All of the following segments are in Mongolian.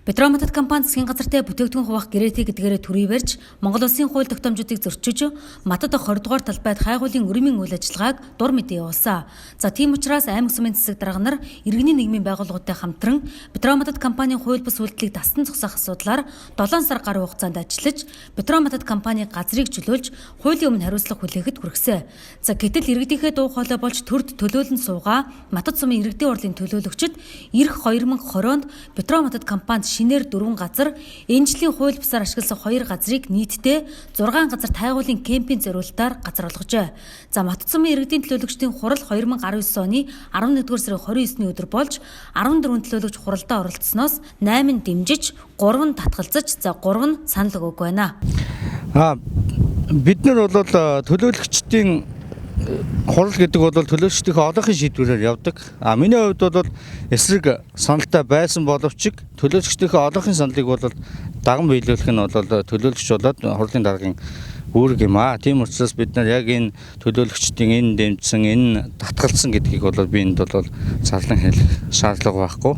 Петроматад компани засгийн газартай бүтээгдэхүүн хуваах гэрээтэй гэдгээрээ төрий барьж, Монгол улсын хууль тогтоомжуудыг зөрчиж, Матад 20 дугаар талбайд хайгуулын өрмийн үйл ажиллагааг дур мэдээ явуулсан. За, тийм учраас аймаг сумын засаг дарга нар иргэний нийгмийн байгууллагуудтай хамтран Петроматад компанийн хууль бус үйлдэлийг тасдан зогсоох асуудлаар 7 сар гаруй хугацаанд ажиллаж, Петроматад компани газрыг чөлөөлж, хуулийн өмнө хариуцлага хүлээхэд хүргэсэн. За, гэтэл иргэдийнхээ дуу хоолой болж төрд төлөөлөн суугаа Матад сумын иргэдийн хурлын төлөөлөгчид ирэх 2020 онд Петроматад компанид шинээр 4 газар, энэ жилийн хууль бусаар ашигласан 2 газрыг нийтдээ 6 газар тайгуулын кемпийн зориултаар газар олгожээ. За, Матад сумын иргэдийн төлөөлөгчдийн хурал 2019 оны 11-р сарын 29-ний өдөр болж 14 төлөөлөгч хуралдаа оролцсоноос 8 нь дэмжиж, 3 нь татгалзаж, за 3 нь санал өгөөгүй байна. Бид нар бол төлөөлөгчдийн хурал гэдэг бол төлөөлөгчдийнхээ олонхын шийдвэрээр явдаг. А миний хувьд бол эсрэг саналтай байсан боловч төлөөлөгчдийнхээ олонхын саналыг бол даган биелүүлэх нь бол төлөөлөгч болоод хурлын даргын үүрэг юм аа. Тийм учраас бид нар яг энэ төлөөлөгчдийн энэ дэмжсэн, энэ татгалзсан гэдгийг бол би энд бол зарлан хэлэх шаардлага байхгүй.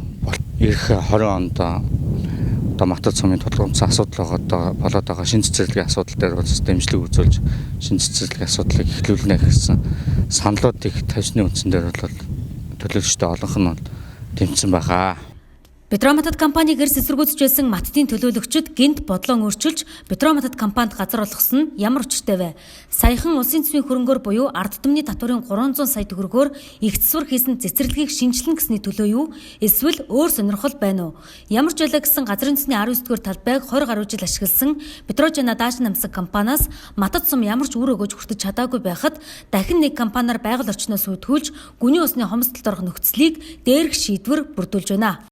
Ирэх 20 онд одоо Матад сумын тулгамдсан асуудал байгаа болоод байгаа шинэ цэцэрлэгийн асуудал дээр бас дэмжлэг үзүүлж шинэ цэцэрлэгийн асуудлыг эхлүүлнэ гэсэн саналуудыг тавьсны үндсэн дээр бол төлөөлөгчтэй олонх нь дэмжсэн байгаа. Петроматад компани гэрс эсэргүүцэж байсан Маттын төлөөлөгчид гинт бодлоо өөрчилж Петроматад компанид газар олгосон нь ямар учиртай вэ? Саяхан улсын төсвийн хөрөнгөөр буюу ард түмний татварын 300 сая төгрөгөөр их засвар хийсэн цэцэрлэгийг шинэчлэн гэсний төлөө юу? Эсвэл өөр сонирхол байна уу? Ямар ч байлаа гэсэн газрын төсний 19 дугаар талбайг 20 гаруй жил ашигласан Петрожана Даашин намсаг компаниас Матад сум ямар ч үр өгөөж хүртэж чадаагүй байхад дахин нэг компаниар байгаль орчноос үүдгүүлж гүний усны хомсдолд орох нөхцөлийг дээрх шийдвэр бүрдүүлж байна.